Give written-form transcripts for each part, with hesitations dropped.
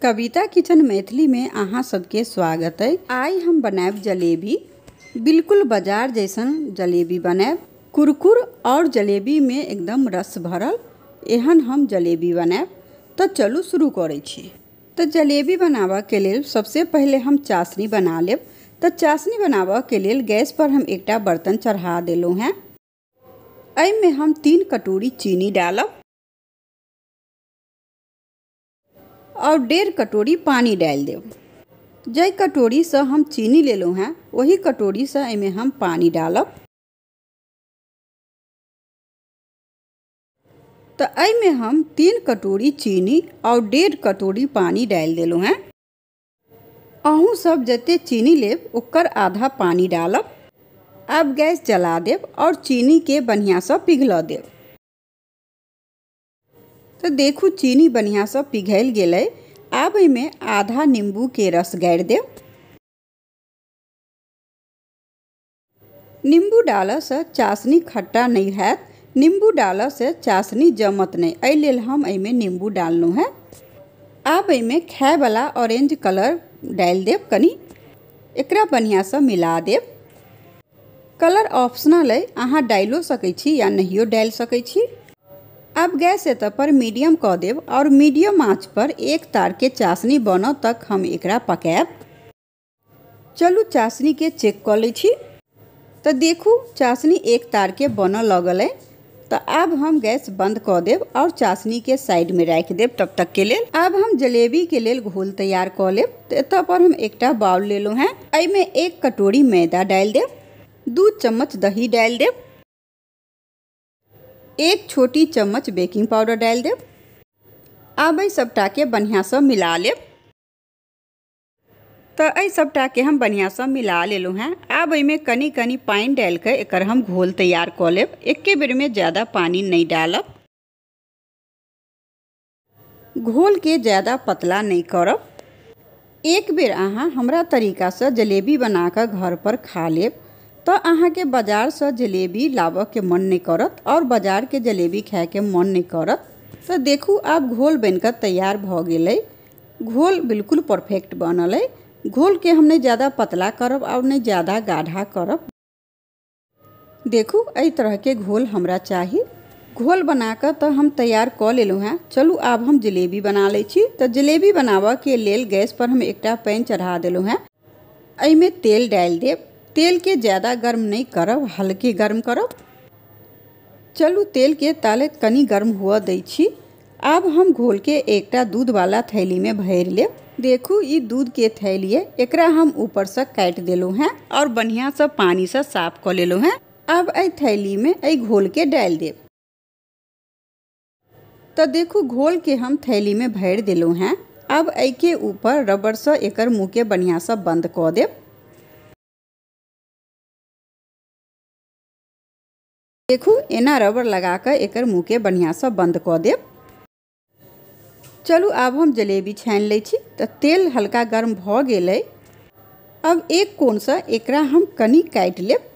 कविता kitchen Maithili में अहाँ सबके स्वागत है। आइ हम बनायब जलेबी, बिल्कुल बाजार जैसन जलेबी बनायब, कुरकुर और जलेबी में एकदम रस भरल एहन हम जलेबी बनायब। तो चलू शुरू करै छी। तो जलेबी बनाबऽ के लेल सबसे पहले हम चाशनी बना लेब। तो चाशनी बनाबऽ के लेल गैस पर हम एकटा बर्तन चढ़ा देलहुँ हैं। एहिमे हम 3 कटोरी चीनी डालब और 1.5 कटोरी पानी डाल देब। जै कटोरी से हम चीनी लेलहुँ हैं वही कटोरी से एहिमे हम पानी डालब। तो एहिमे हम 3 कटोरी चीनी और 1.5 कटोरी पानी डाल देलहुँ हैं। अहूँ सब जते चीनी लेब ओकर आधा पानी डालब। अब गैस जला देब और चीनी के बढ़िया से पिघला देब। तो देखू चीनी बढ़िया से पिघल गेलै। आब एहिमे आधा नींबू के रस गाड़ि देब। नींबू डालऽ से चाशनी खट्टा नहीं हैत, नींबू डालऽ से चाशनी जमत नहीं, एहि लेल हम एहिमे नींबू डाललहुँ हैं। आब एहिमे खायवला ऑरेंज कलर डालि देब कनी, एकरा बढ़िया से मिला देब। कलर ऑप्शनल है, अहाँ डालियो सकै छी या नहियो डालि सकै छी। अब गैस एतऽ पर मीडियम कऽ देब और मीडियम आँच पर एक तार के चाशनी बनऽ तक हम एकरा पकायब। चलू चाशनी के चेक कऽ लै छी। तो देखू चाशनी एक तार के बनऽ लगल है। तो अब हम गैस बंद कऽ देब और चाशनी के साइड में राखि देब तब तक के लेल। अब हम जलेबी के लेल घोल तैयार कऽ लेब। तो एतऽ पर हम एकटा बाउल लेलहुँ हैं। एहिमे 1 कटोरी मैदा डालि देब, 2 चम्मच दही डालि देब, 1 छोटी चम्मच बेकिंग पाउडर डालि देब। आब एहि सबटाके बढ़िआँसँ मिला लेब। तो एहि सबटाके हम बढ़िआँसँ मिला लेलहुँ हैं। आब एहिमे कनी कनी पानि डालिके एकर हम घोल तैयार कऽ लेब। एके बेरमे ज़्यादा पानी नहीं डालब, घोल के ज़्यादा पतला नहीं करब। एक बेर अहाँ हमरा तरीकासँ जलेबी बनाकऽ घर पर खा लेब तो अहाँ के बाजार से जलेबी लाबऽ के मन नहीं करत और बाजार के जलेबी खाए के मन नहीं करत। तो देखू आब घोल बनकर तैयार भऽ गेलै। घोल बिल्कुल परफेक्ट बनल है। घोल के हम नहीं ज़्यादा पतला करब और नहीं ज़्यादा गाढ़ा करब। देखू एहि तरह के घोल हमरा चाही। घोल बनाकर तो हम तैयार कऽ लेलहुँ हैं। चलू आब हम जलेबी बना लै छी। तो जलेबी बनाबऽ के लेल गैस पर हम एकटा पैन चढ़ा देलहुँ हैं। एहिमे तेल डालि देब। तेल के ज़्यादा गर्म नहीं करब, हल्के गर्म करब। चलू तेल के ताले कनी गर्म हुआ दै छी। आब हम घोल के एकटा दूध वाला थैली में भरि लेब। देखू ई दूध के थैली है, एकरा हम ऊपर से काटि देलहुँ हैं और बढ़िया से पानी से साफ कऽ लेलहुँ हैं। अब एहि थैली में एहि घोल के डालि देब। तो देखू घोल के हम थैली में भरि देलहुँ हैं। अब एहि के ऊपर रबड़ से एकर मुँह के बढ़िया से बंद कऽ देब। देखू एना रबड़ लगा कऽ एकर मुँह के बढ़िया से बंद कऽ देब। चलू आब हम जलेबी छानि लै छी। तो तेल हल्का गर्म भऽ गेलै। अब एक कोनसँ एकरा हम कनी काटि लेब।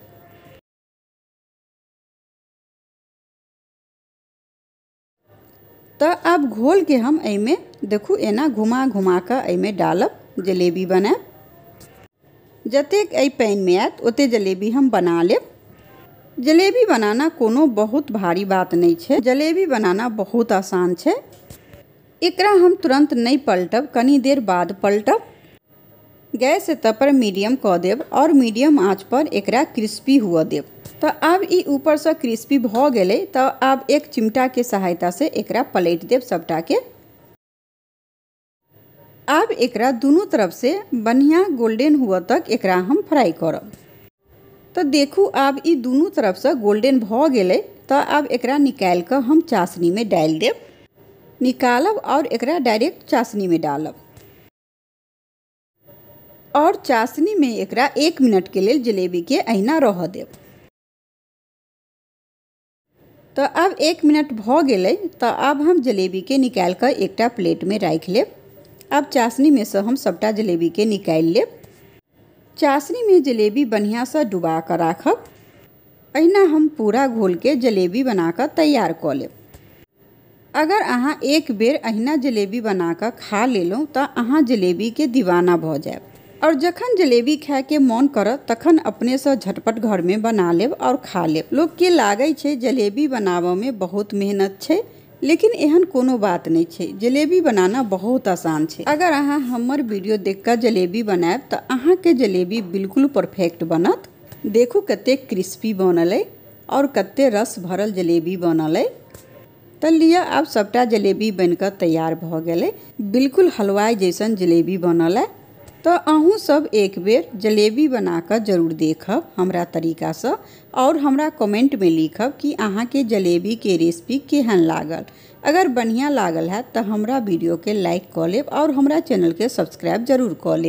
तो आब घोल के हम एहिमे देखू एना घुमा घुमा कऽ एहिमे डालब, जलेबी बनायब। जतेक एहि पैनमे आयत ओते जलेबी हम बना लेब। जलेबी बनाना कोनो बहुत भारी बात नहीं छै, जलेबी बनाना बहुत आसान छै। एकरा हम तुरंत नहीं पलटब, कनी देर बाद पलटब। गैस एतऽ पर मीडियम कऽ देब और मीडियम आँच पर एकरा क्रिस्पी हुअ देब। तो आब ई ऊपरसँ क्रिस्पी भऽ गेलै। तो आब एक चिमटा के सहायता से एकरा पलटि देब सबटाके। आब एकरा दुनू तरफ से बढ़िया गोल्डन हुअ तक एकरा हम फ्राई करब। तो देखू आब ई दुनू तरफसँ गोल्डन भऽ गेलै। तो आब एकरा निकालि कऽ हम चाशनी में डालि देब। निकालब और एकरा डायरेक्ट चाशनी में डालब और चाशनी में एकरा 1 मिनट के लेल जलेबी के अहिना रहऽ देब। तो आब 1 मिनट भऽ गेलै। तो आब हम जलेबी के निकालि कऽ एकटा प्लेट में राखि लेब। आब चाशनी में से हम सबटा जलेबी के निकालि लेब। चाशनी में जलेबी बढ़िया से डुबा कऽ राखब। अहिना हम पूरा घोल के जलेबी बना कऽ तैयार कऽ लेब। अगर अहाँ एक बेर अहिना जलेबी बना कऽ खा लेलहुँ तऽ अहाँ जलेबीके दीवाना भऽ जायब। और जखन जलेबी खायके मन करत तखन अपनेसँ झटपट घरमे बना लेब और खा लेब। लोकके लागै छै जलेबी बनाबऽमे बहुत मेहनत छै, लेकिन एहन कोनो बात नहि छै। जलेबी बनाना बहुत आसान छै। अगर अहाँ हमर वीडियो देख कऽ जलेबी बनायब तऽ अहाँके जलेबी बिल्कुल परफेक्ट बनत। देखू कतेक क्रिस्पी बनल अइ और कते रस भरल जलेबी बनल अइ। तऽ लिअ, आब सभटा जलेबी बनि कऽ तैयार भऽ गेलै। बिल्कुल हलवाइ जैसन जलेबी बनल अइ। तऽ अहूँ सब एक बेर जलेबी बना कऽ जरूर देखब हमरा तरीकासँ और हमरा कमेंटमे लिखब कि अहाँके जलेबीके रेसिपी केहन लागल। अगर बढ़िआँ लागल हैत तऽ हमरा वीडियोके लाइक कऽ लेब और हमरा चैनलके सब्सक्राइब जरूर कऽ लेब।